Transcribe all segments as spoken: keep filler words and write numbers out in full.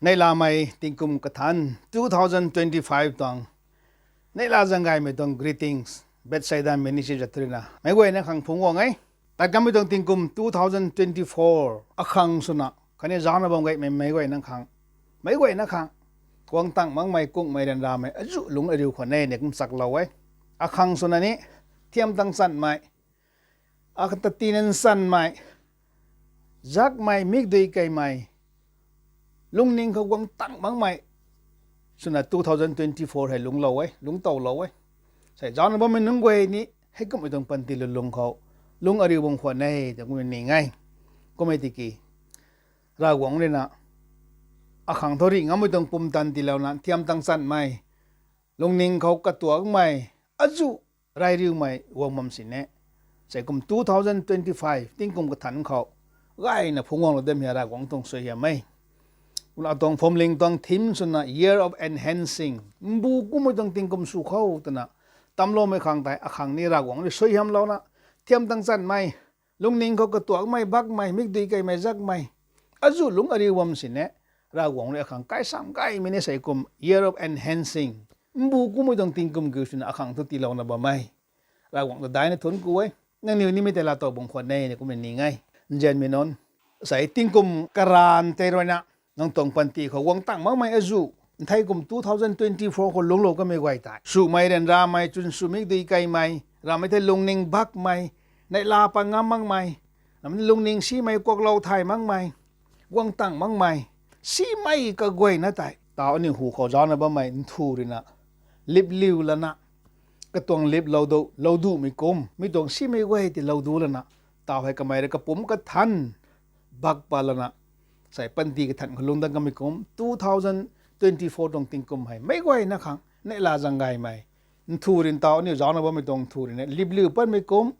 Neihlamei tingkum kathanc two thousand twenty-five tuang neihla zaeng gaymei tuang greetings, Bethsaida Ministry zat rui na meic guayna khang phungc guang e. Tat kanmei tuang tingkum two thousand twenty-four akhang swna khatni zaucna bam gaymei meic guayna khang, meic guayna khang guang tang makmei kungmei ryanramei azuh lungc ariu khwan e ni kum chaklou e. Akhang swna ni thiam tang chanmei, akhat ta tinan chanmei, zakmei, mikdui keymei, lungning khou guang tang makmei swna two thousand twenty-four hei lungclou e, lungctowlou e. Sei zaucna bammei nunc guay ni heikummei tuang panty lulung khou lungc ariu bam khwan e twna kum ning e. Kum e tiki Ravguangc rui na akhang thu rih ngammei tuang pumtan tiilouna thiam tang chanmei, lungning khou katuakmei, azuh rey riumei guang bam sini, sei kum two thousand twenty-five tingkum kathanc khou gayna phungc guanglou dam hei Ravguangc tuang suaihiam e. Kumna atuang phuamling tuang theme swna Year of Enhancing, mbu kummei tuang tingkum sw khou twna tamloumei khang tei akhang ni Ravguangc rui suaihiamlouna thiam tang chanmei, lungning khou katuakmei, bakmei, mikdui keymei, zakmei, azuh lungc ariu bam sini, Ravguangc rui akhang kaisam gaymei ni sei kum Year of Enhancing, mbu kummei tuang tingkum kiu swna akhang thu tiilouna bam e. Ravguangc ta daihna thuanc ku e. Nangniw nimei tei laatow bam khwan e ni kum ning e. Nzianmei nunc, sei tingkum karanv tei rui na nang tuang panty khou guang tang makmei azuh, nthei kum two thousand twenty-four khou lungclou kamei guay tei swmei ryanramei, chwn sw mikdui keymei, ramei thei lungning bakmei, neihla pat ngam makmei, ramei lungning simei, kuaklou thay makmei, guang tang makmei, simei kaguayna tei tau aniu hu khou zaucna bammei nthu rui na lipliu lana, katuang lip lou duhmei kum mi tuang simei guay tei lou du lana, tau hei kamei rui kapumc kathanc bak pat lana, sei panty kathanc khou lungc dat kamei kum two thousand twenty-four tuang tingkum hei meic guayna khang neihla zaeng gaymei nthu rui tau aniu zaucna bammei tuang nthu rui na lipliu patmei kum,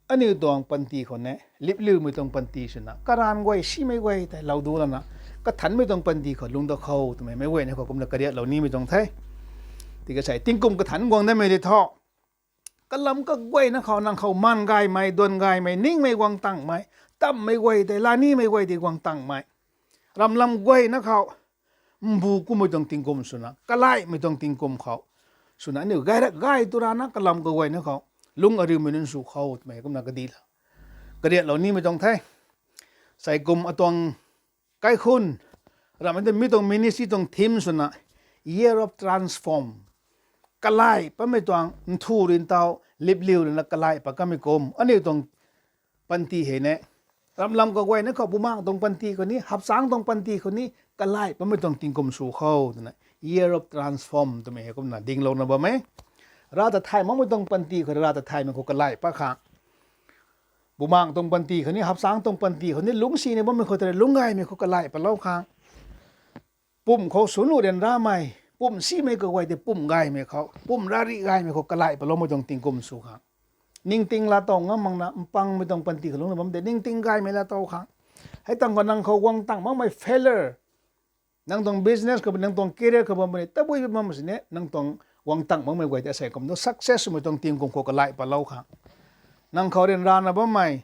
aniu tuang panty khou ni lipliumei tuang panty swna karanv guay simei guay tei lou du lana, kathanmei tuang panty khou lungc dat khou twmei meic guayna khou kumna kariatlou nimei tuang the. Tiki sei tingkum kathanc guang datmei ri thu, kalam kaguayna khou nang khou maan gaymei, duan gaymei, ningmei guang tangmei, tammei guay tei, lanimei guay tei guang tangmei, ramlam guayna khou mbu kummei tuang tingkum swna kalaihmei tuang tingkum khou swna aniu gay rak gay tu rana kalam kaguayna khou lungc ariumei nunc sw khou twmei kumna kadih la kariatlou nimei tuang the. Sei kum atuang kaikhunc ramei tei mi tuang ministry tuang theme swna Year of Transform, kalaih patmei tuang nthu rui tau lipliu lana kalaih pat kamei kum aniu tuang panty hei ni, ramlam kaguayna khou, bumaeng tuang panty khou ni, hapchangc tuang panty khou ni kalaih patmei tuang tingkum sw khou twna Year of Transform twmei hei kumna dinglouna bam e. Rav ta thay makmei tuang panty khou, rav ta thaymei khou kalaih pat khang, bumaeng tuang panty khou ni, hapchangc tuang panty khou ni, lungcsina bammei khou tei lungc gaymei khou kalaih patlou khang, pumc khou sw nuh ryanramei, pumc simei kaguay tei pumc gaymei khou, pumc rarih gaymei khou kalaih patloumei tuang tingkum sw khang, ningting laatow ngam makna mpangmei tuang panty khou lungcna bam tei ningting gaymei laatow khang, hei tang khou nang khou guang tang makmei failure, nang tuang business khou, nang tuang career khou bam puni, tabui bam sini nang tuang guang tang makmei guay tei asei kum tu success swmei tuang tingkum khou kalaih patlou khang, nang khou ryanrana bammei,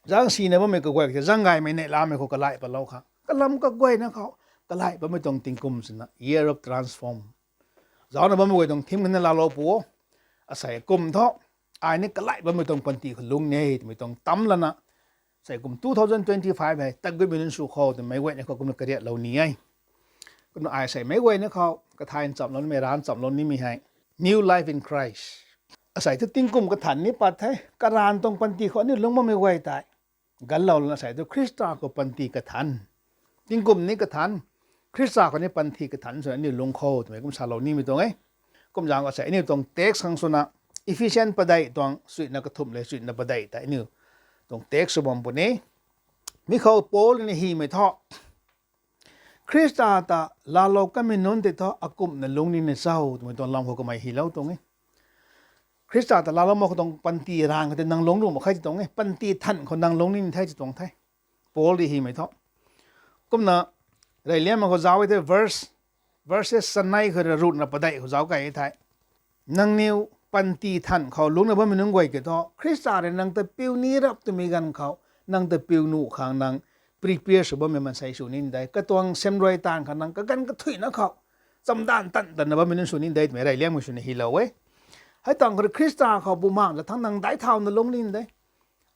zaeng sina bammei kaguay tei zaeng gaymei neihlamei khou kalaih patlou khang, kalam kaguayna khou kalaih patmei tuang tingkum swna Year of Transform, zaucna bammei guay tuang theme khou ni laalou pu o. Asei kum thu ai ni kalaih patmei tuang panty khou lungc ni e twmei tuang tam lana, sei kum two thousand twenty-five hei tat gutmei nunc sw khou twmei guayna khou kumna kariatlou ni e. Kumna ai sei meic guayna khou kathay nchamlou nimei, rav nchamlou nimei hei New Life in Christ. Asei thu tingkum kathanc ni pat the, karanv tuang panty khou aniu lungc bammei guay tei ganlou lana asei thu Khrista khou panty kathanc, tingkum ni kathanc, Khrista khou ni panty kathanc swna aniu lungc khou twmei kum salou nimei tuang e. Kumzaeng khou asei aniu tuang text khang swna Ephesian padeih tuang suina kathumh le suina padeih tei aniu tuang text sw bam puni. Mi khou Paul ni hymei thu, Khrista ta laalou kanmei nunc tei thu akumhna lungc nina cho twmei tuang lam khou kamei hylou tuang e. Khrista ta laalou mak khou tuang panty ranv khou tei nang lungc nuh mak khe ti tuang e, panty thanc khou nang lungc nina the ti tuang the, Paul rui hymei thu. Kumna reyliangmei khou zauc e thei verse, verses sanei khou rui rutna padeih khou zauc key e thei, nangniw panty thanc khou lungcna bammei nunc guay kiu thu Khrista rui nang ta piu ni rap twmei ganv khou nang ta piu nuh khang nang prepare sw bammei maansei sw ni de. Katuang sem rui taanv khou nang kaganv kathuina khou chamdanv tan tanna bammei nunc sw ni de twmei reyliangmei swna hylou e. Hei tangv khou rui Khrista khou bumaengh ta thangc nang daic thauna lungc ni de.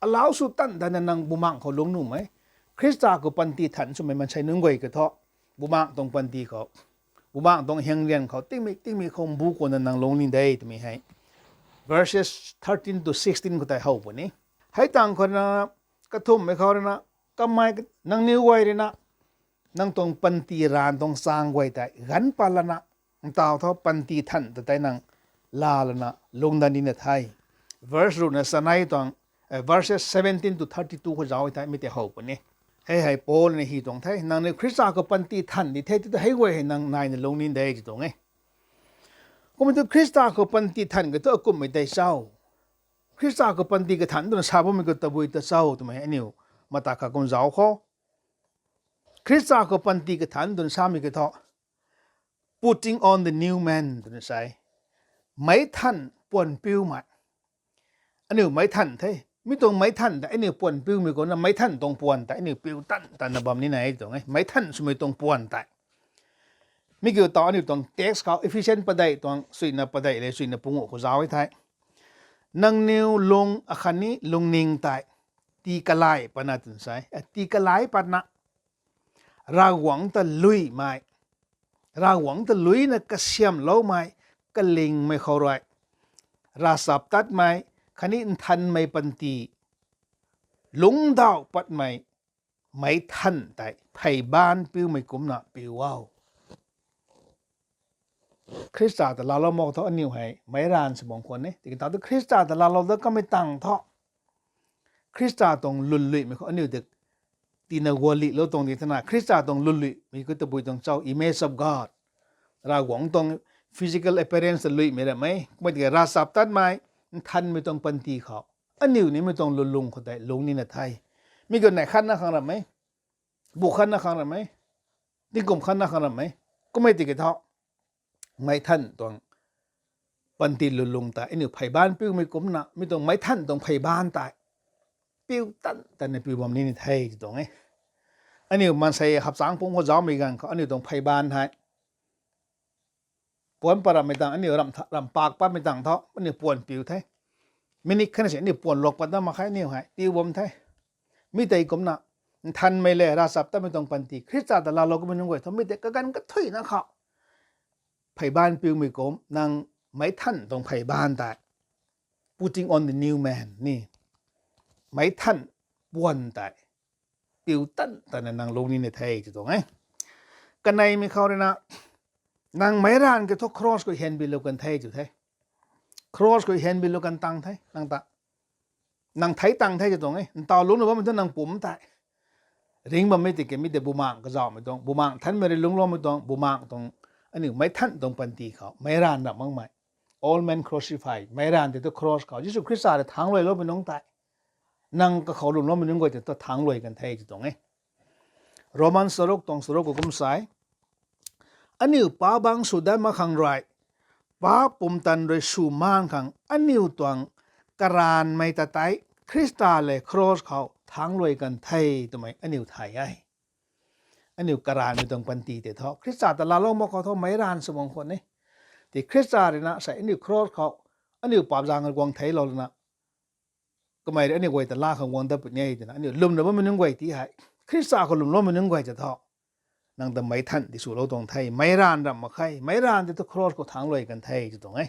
Alau sw tan tanna nang bumaengh khou lungc nuhmei, Khrista khou panty than swmei maansei nunc guay ka thu, bumaengh tuang panty khou, bumaengh tuang hyang rian khou tingmik tingmik khou mbu khou na nang lungc ni de twmei hei verses thirteen to sixteen khou tei how puni. Hei tangv khou rui na, kathumhmei khou rui na, kamei nangniw guay rui na, nang tuang panty raanv tuang chaeng guay tei ganv pat lana, ntaw thu panty than ta tei nang laa lana lungc dat nina the. Verse ruhna chanei tuang, verses seventeen to thirty two khou zauc e thei mi tei how puni. Hei hei Paul na hi tuang the, nangniw Khrista khou panty than di the tu hei guay hei nang naina lungc ni de ti tuang e. Kumna tu Khrista khou panty than ka thu akumhmei tei cho? Khrista khou panty kathan twna sa bammei khou tabui ta cho twmei aniu mata kha kum zauc khou. Khrista khou panty kathan twna samei ka thu putting on the new man twna sa e. Meic than puan piumei. Aniu meic than the. Mi tuang meic than tei aniu puan piumei kumna meic than tuang puan tei aniu piu tan tanna bam nina e tuang e. Meic than swmei tuang puan tei mi kiu taw aniu tuang text khou Ephesian padeih tuang suina padeih le suina pungu khou zauc e thei, nangniw lung akhatni lungning tei tii kalai patna twna sa e. Tii kalai patna, Ravguangc ta luimei, Ravguangc ta luina kasiamhloumei, kalingmei khou rui ravchaptatmei khatni nthanmei panty lungcdauh patmei meic than tei phey baanc piumei kumcna piu o. Khrista ta laalou mak thu aniu hei meic raanv sw bam khwan e. Tiki ta tu Khrista ta laalou dat kamei tangv thu Khrista tuang lwnluimei khou aniu dik tina gualilou tuang di thena, Khrista tuang lwnluimei khou tabui tuang cho, image of God. Ravguangc tuang physical appearance ta luimei ramei, kumei tiki ravchaptatmei, nthanmei tuang panty khou aniu nimei tuang lwnlung khou tei lungc nina the. Mi khou neih khatna khang ramei, bu khatna khang ramei, tingkum khatna khang ramei, kumei tiki thu meic than tuang panty lwnlung tei aniu phey baanc piumei kumcna mi tuang meic than tuang phey baanc tei piu tan tanna piu bam nina the ti tuang e. Aniu maansei hapchangc pumc khou zaucmei ganv khou aniu tuang phey baanc hei puan pat rammei tangv, aniu ramh tha- ramh pak patmei tangv thu aniu puan piu the. Minute khatna si aniu puan luak pat dat mak khe aniu hei piu bam the. Mi tei kumcna nthanmei le ravchaptatmei tuang panty Khrista ta laalou kamei nunc guay thu mi tei kaganv kathuina khou phey baanc piumei kum nang meic than tuang phey baanc tei putting on the new man ni, meic than puan tei piu tan tanna nang lungc nina the ti tuang e. Kaneimei khou rui na, nang meic raanv ka thu cross khou hianbilou kan the ti the. Cross khou hianbilou kan tang the nang ta, nang theic tang the ti tuang e. Ntaw lungcna bammei thu nang pumc tei ringc bammei tiki mi tei bumaengh kazauhmei tuang, bumaengh nthanmei rui lungcloumei tuang, bumaengh tuang, aniu meic than tuang panty khou meic raanv ramh makmei, all men crucified, meic raanv tei thu cross khou Jisu Khrista rui thangc luailoumei nungc tei nang kakhou lwmloumei nunc guay tei thu thangc luai kan the ti tuang e. Roman charuk tuang charuk khou kum sa e, aniu paap bangc sw dat mak khang rui, paap pumtan rui sw maan khang aniu tuang karaanvmei ta tei Khrista lev cross khou thangc luai kan the twmei aniu thay e. Aniu karaanvmei tuang panty tei thu Khrista ta laalou mak khou thu meic raanv sw bam khwan e. Tiki Khrista rui na sei aniu cross khou aniu paap zaeng guang theiclou lana, kamei rui aniu guay ta laa khang guang dat puni e twna aniu lwmna bammei nunc guay ti hei Khrista khou lwmloumei nunc guay tei thu nang ta meic than tiswlou tuang the, meic raanv ramh mak khe, meic raanv tei thu cross khou thangc luai kan the ti tuang e.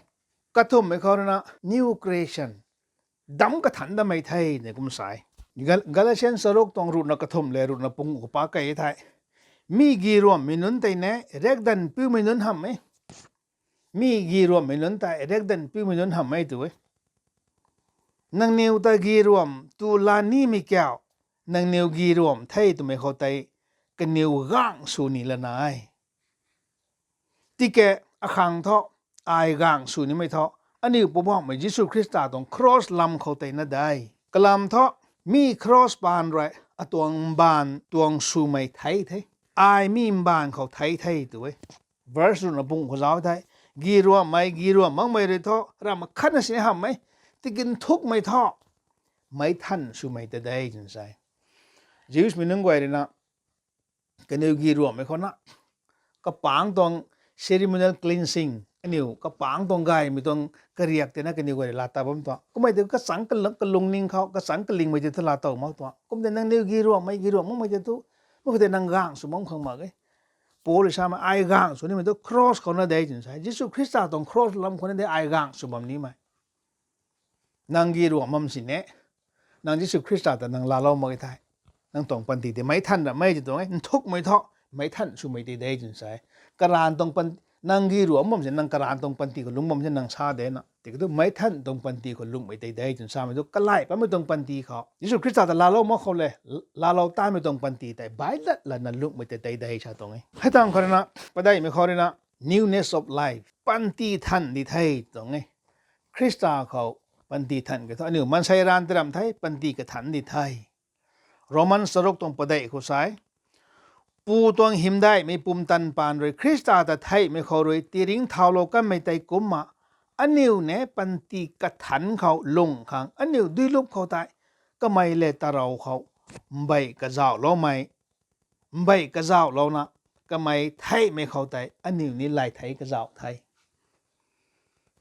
Kathumhmei khou rui na new creation, damc kathanc damei the ni kum sa e. Gal- Galatian charuk tuang ruhna kathumh le ruhna pungu khou pa kei the, mi gi ruamhmei nunc tei ne riakdanv piumei nunc hamh e. Mi gi ruamhmei nunc tei riakdanv piumei nunc hamh e tu e. Nangniw ta gi ruamh tu laa nimei kiu, nangniw gi ruamh the twmei khou tei kaniw gaengc sw ni lana e. Tiki akhang thu, ai gaengc sw nimei thu aniu Poubauhmei Jisu Khrista tuang cross lam khou tei na de. Kalam thu, mi cross paan rui atuang mbaanv tuang swmei thei the, ai mi mbaanv khou thei the tu e. Verse ruhna bung khou zauc the, gi ruamhmei, gi ruamh makmei rui thu ramh khatna sini hamh e, tiki nthukmei thu meic than swmei ta de twna sa e. Jews mei nunc guay rui na kaniw gi ruamhmei khou na kapangc tuang ceremonial cleansing, aniu kapangc tuang gaymei tuang kariak tei na kaniw guay rui laa ta bam tuang. Kummei tei kachangc kalungning khou kachangc kalingmei tei thu laa tow mak tuang. Kum tei nangniw gi ruamhmei gi ruamh makmei tei thu, mak khou tei nang gang sw bam khang mak e. Paul rui samei ai gang sw nimei thu cross khou na de twna sa e. Jisu Khrista tuang cross lam khou na de ai gang sw bam nimei. Nang gi ruamh bam sini, nang Jisu Khrista ta nang laalou mak e thei, nang tuang panty tei meic than ramei tei tuang e, nthukmei thu meic than swmei tei de twna sa e. Karan tuang pan, nang gi ruamh bam sini nang karan tuang panty khou lungc bam sini nang sa de na. Tiki thu meic than tuang panty khou lungcmei tei de twna samei thu kalai patmei tuang panty khou Jisu Khrista ta laalou mak khou le, laalou tamei tuang panty tei bailat lana lungcmei tei tei de sa tuang e. Hei tang khou rui na, padeihmei khou rui na, newness of life, panty than di the tuang e. Khrista khou panty than kei thu aniu maansei raan tei ramh the, panty kathan di the. Roman charuk tuang padeih khou sa e, Pu tuang hymdaihmei pumtan paan rui Khrista ta theihmei khou rui tiringcthaulou kanmei tei kumcna, aniu ni panty kathan khou lung khang aniu duilup khou tei kamei le tarou khou mbei kazauhloumei, mbei kazauhlouna kamei theihmei khou tei aniu ni lay thei kazauh the.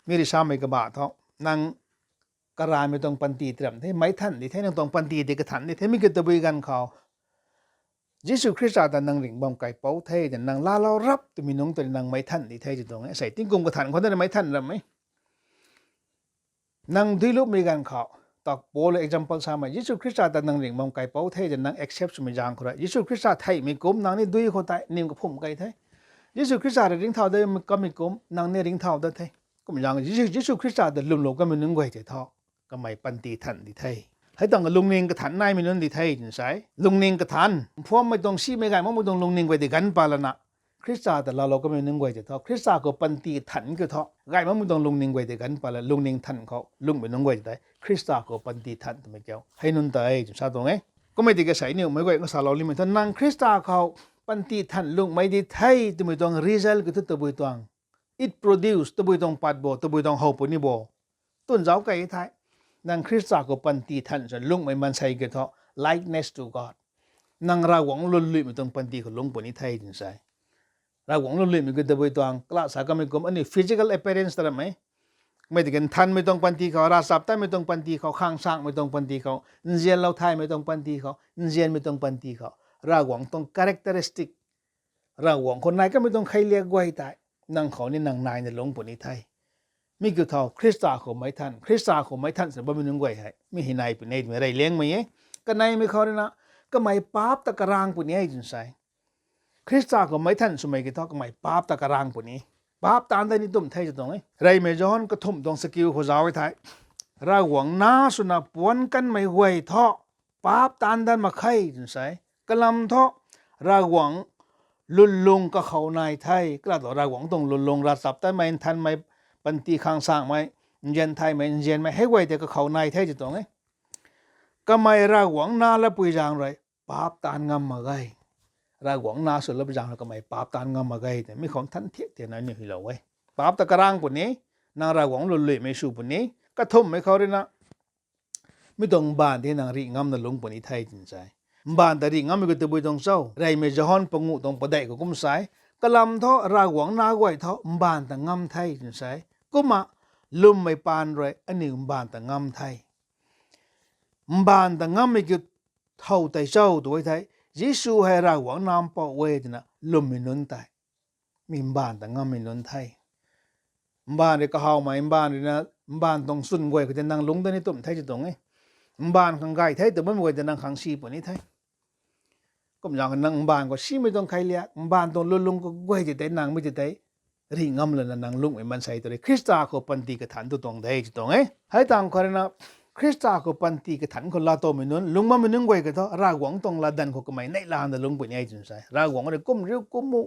Mi rui samei kabah thu, nang karanmei tuang panty tei ramh the, meic than di the, nang tuang panty tei kathan di the, mi kiu tabui ganv khou Jisu Khrista ta nang ringh bam kaipouc the twna nang laalou rap twmei nungc tei nang meic than di the tw tuang e. Sei tingkum kathan khou na meic than ramh e. Nang duilupmei ganv khou, tak Paul example samei, Jisu Khrista ta nang ringh bam kaipouc the twna nang accept swmei zaeng khou rui Jisu Khrista theihmei kum nang ni dui khou tei nim kaphum kei the. Jisu Khrista rui ringcthau dat kamei kum nang ni ringcthau dat the. Kum zaeng Jisu, Jisu Khrista ta lwmlou kanmei nunc guay tei thu kamei panty than di the. Hei tang lungning kathan naimei nunc di the twna sa e. Lungning kathan, mphuammei tuang simei gay makmei tuang lungning guay tei ganv palana Khrista ta laalou kanmei nunc guay tei thu Khrista khou panty than kiu thu gay makmei tuang lungning guay tei ganv pala lungning than khou lungmei nunc guay tei Khrista khou panty than twmei kiu hei nunc tei twna sa tuang e. Kummei tiki sei niwmei guay kasalou limei thu nang Khrista khou panty than lungmei di the twmei tuang result kiu thu tabui tuang, it produce tabui tuang pat bo, tabui tuang how puni bo twn zauc kei the. Nang Khrista khou panty than sw lungmei maansei kiu thu likeness to God, nang Ravguangc lwnluihmei tuang panty khou lungc puni the twna sa e. Ravguangc lwnluihmei kiu tabui tuang kala sa kamei kum aniu physical appearance ta ramh e. Mei tiki nthanmei tuang panty khou, ravchaptatmei tuang panty khou, khang sangmei tuang panty khou, nzianlou thaymei tuang panty khou, nzianmei tuang panty khou, Ravguangc tuang characteristic, Ravguangc khou nai kanmei tuang kheiliak guay tei nang khou ni nang naina lungc puni the. Mi kiu thu Khrista khou meic than, Khrista khou meic than sw bammei nunc guay hei mi hei nai puni twmei rey liangmei e. Kaneimei khou rui na, kamei paap ta karang puni e twna sa e. Khrista khou meic than swmei kiu thu kamei paap ta karang puni, paap taanv dat ni tumh the tw tuang e. Reymei Johan kathumh tuang chakiu khou zauc e the, Ravguangc nac swna puanc kanmei guay thu paap taanv dat mak khe twna sa e. Kalam thu Ravguangc lwnlung kakhou nai the, kala tu Ravguangc tuang lwnlung, ravchaptatmei, nthanmei, panty khang sangmei, nzian thaymei, nzianmei hei guay tei kakhou nai the tw tuang e. Kamei Ravguangc nac lapui zaeng rui paap taanv ngam mak ge. Ravguangc nac sw lap zaeng rui kamei paap taanv ngam mak ge twmei mi khou nthan thiak tei na aniu hylou e. Paap ta karang puni, nang Ravguangc lwnluihmei sw puni. Kathumhmei khou rui na, mi tuang mbaanv tei nang rih ngamna lungc puni the twna sa e. Mbaanv ta rih ngammei kiu tabui tuang cho? Reymei Johan panguh tuang padeih khou kum sa e, kalam thu Ravguangc nac guay thu mbaanv ta ngam the twna sa e. Kumna lwmmei paan rui aniu mbaanv ta ngam the. Mbaanv ta ngammei kiu thow tei cho tw e thei, Jisu hei Ravguangc Nac Mpouh e twna lwmmei nunc tei, mi mbaanv ta ngammei nunc the. Mbaanv rui kahawmei, mbaanv rui na, mbaanv tuang chwn guay khou tei nang lungc dat ni tumh the tw tuang e. Mbaanv khang gay the tw bammei guay tei nang khang si puni the. Kum zaeng nang mbaanv khou simei tuang kheiliak, mbaanv tuang lwnlung khou guay tei tei nang mi tei tei rih ngam lana nang lungmei maansei tw rui Khrista khou panty kathanc tw tuang de tw tuang e. Hei tang khou rui na, Khrista khou panty kathanc khou laatowmei nunc, lungc bammei nunc guay kiu thu Ravguangc tuang latdanv khou kamei neihlana lungc puni e twna sa e. Ravguangc rui kum riu kum mu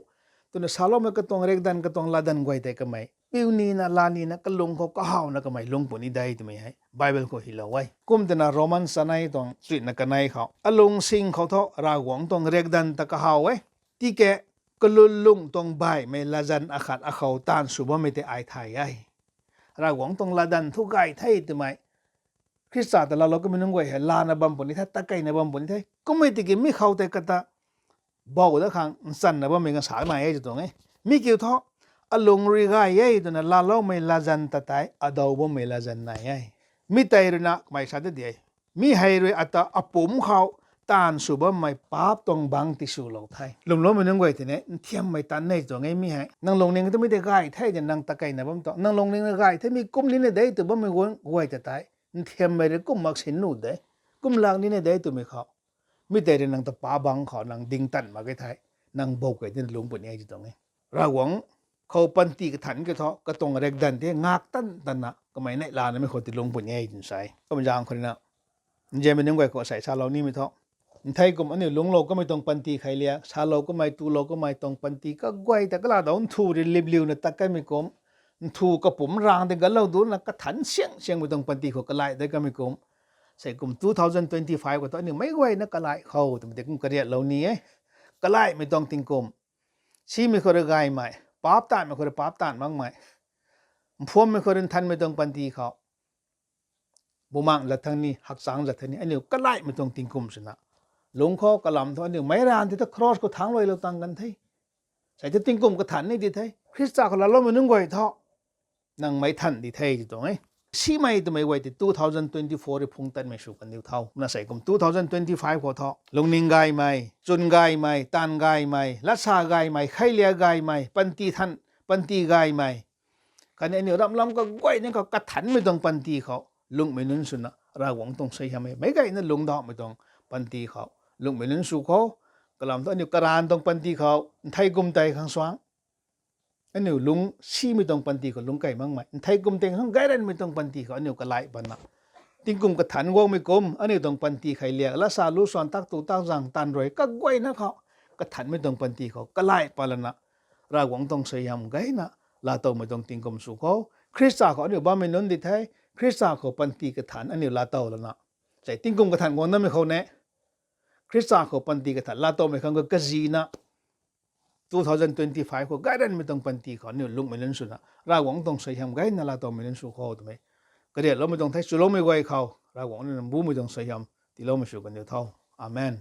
twna saloumei katuang riakdanv, katuang latdanv guay tei kamei piu nina, laa nina, kalung khou kahawna kamei lungc puni de twmei hei Bible khou hylou e. Kum twna Roman chanei tuang chuina kanei khou, alung sing khou thu Ravguangc tuang riakdanv ta kahaw e. Tiki kalwnlung tuang baihmei latzan akhat akhou taanv sw bammei tei ai thay e. Ravguangc tuang latdanv thu gay the twmei Khrista ta laalou kamei nunc guay hei lana bam puni the, takeina bam puni the. Kummei tiki mi khou tei kata bou da khang nchanna bammei ganv sa nai e tw tuang e. Mi kiu thu, alung rui gay e twna laaloumei latzan ta tei adaw bammei latzan nai e. Mi tei ruina kamei sa de di e. Mi hei rui ata apumc khou taanv sw bammei paap tuang bangc tiswlou the. Lwmloumei nunc guay tei ni nthiammei tan e tw tuang e mi hei. Nang lungning twmei tei gay the twna nang takeina bam tuang. Nang lungning na gay the mi kum nina de tw bammei guay ta tei nthiammei rui kum mak sin nuh de. Kum lak nina de twmei khou. Mi tei rui nang ta paap bangc khou nang ding tan mak ge the. Nang bou key tina lungc puni e tw tuang e. Ravguangc khou panty kathanc kiu thu, katuang rekdanv tei ngak tan tanna kamei neihlanamei khou ti lungc puni e twna sa e. Kumzaeng khou ruina, nzianmei nunc guay khou sei salou nimei thu, nthei kum aniu lungclou kamei tuang panty kheiliak, salou kamei, tulou kamei tuang panty kaguay ta kalaadou nthu rui lipliuna tat kamei kum, nthu kapumc raeng tei galou duna kathanc siang siangmei tuang panty khou kalai de kamei kum, sei kum two thousand twenty-five khou thu aniu meic guayna kalai khou twmei tei kum kariatlou ni e. Kalaimei tuang tingkum, simei khou rui gaymei, paap taanmei khou rui paap taanv makmei, mphuammei khou rui nthanmei tuang panty khou, bumaengc zat thang ni, hakchang zat thang ni, aniu kalaimei tuang tingkum swna lungc khou kalam thu aniu meic raeng tei thu cross khou thangc luailou tang kan the. Sei thu tingkum kathanc ni di the. Khrista khou laaloumei nunc guay thu nang meic thanc di the tw tuang e. Simei twmei guay tei two thousand twenty-four rui phungc tanmei sw kan diu tho. Kumna sei kum two thousand twenty-five khou thu lungning gaymei, chwn gaymei, taanv gaymei, latsa gaymei, kheiliak gaymei, panty thanc, panty gaymei, khatni aniu ramlam kaguayna khou kathanmei tuang panty khou lungcmei nunc swna Ravguangc tuang suaihiam e. Meic gayna lungcdauhmei tuang panty khou lungcmei nunc sw khou, kalam thu aniu karaanv tuang panty khou nthei kum tei khang suang, aniu lungc simei tuang panty khou lungc key makmei, nthei kum tei khang gayranmei tuang panty khou aniu kalai patna, tingkum kathanc guangmei kum aniu tuang panty kheiliak latsa lu swan tak tu tak zang taanv rui kaguayna khou kathanmei tuang panty khou kalai pat lana, Ravguangc tuang suaihiam gayna laatowmei tuang tingkum sw khou, Khrista khou aniu bammei nunc di the. Khrista khou panty kathanc aniu laatow lana, sei tingkum kathanc guang namei khou ne, Khrista khou panty kathanc laatowmei khang kazina, two thousand twenty-five khou gayranmei tuang panty khou aniu lungcmei nunc swna Ravguangc tuang suaihiam gayna laatowmei nunc sw khou twmei kariatloumei tuang the. Chuloumei guay khou Ravguangc nunc bumei tuang suaihiam tiiloumei sw kan diu tho. Amen.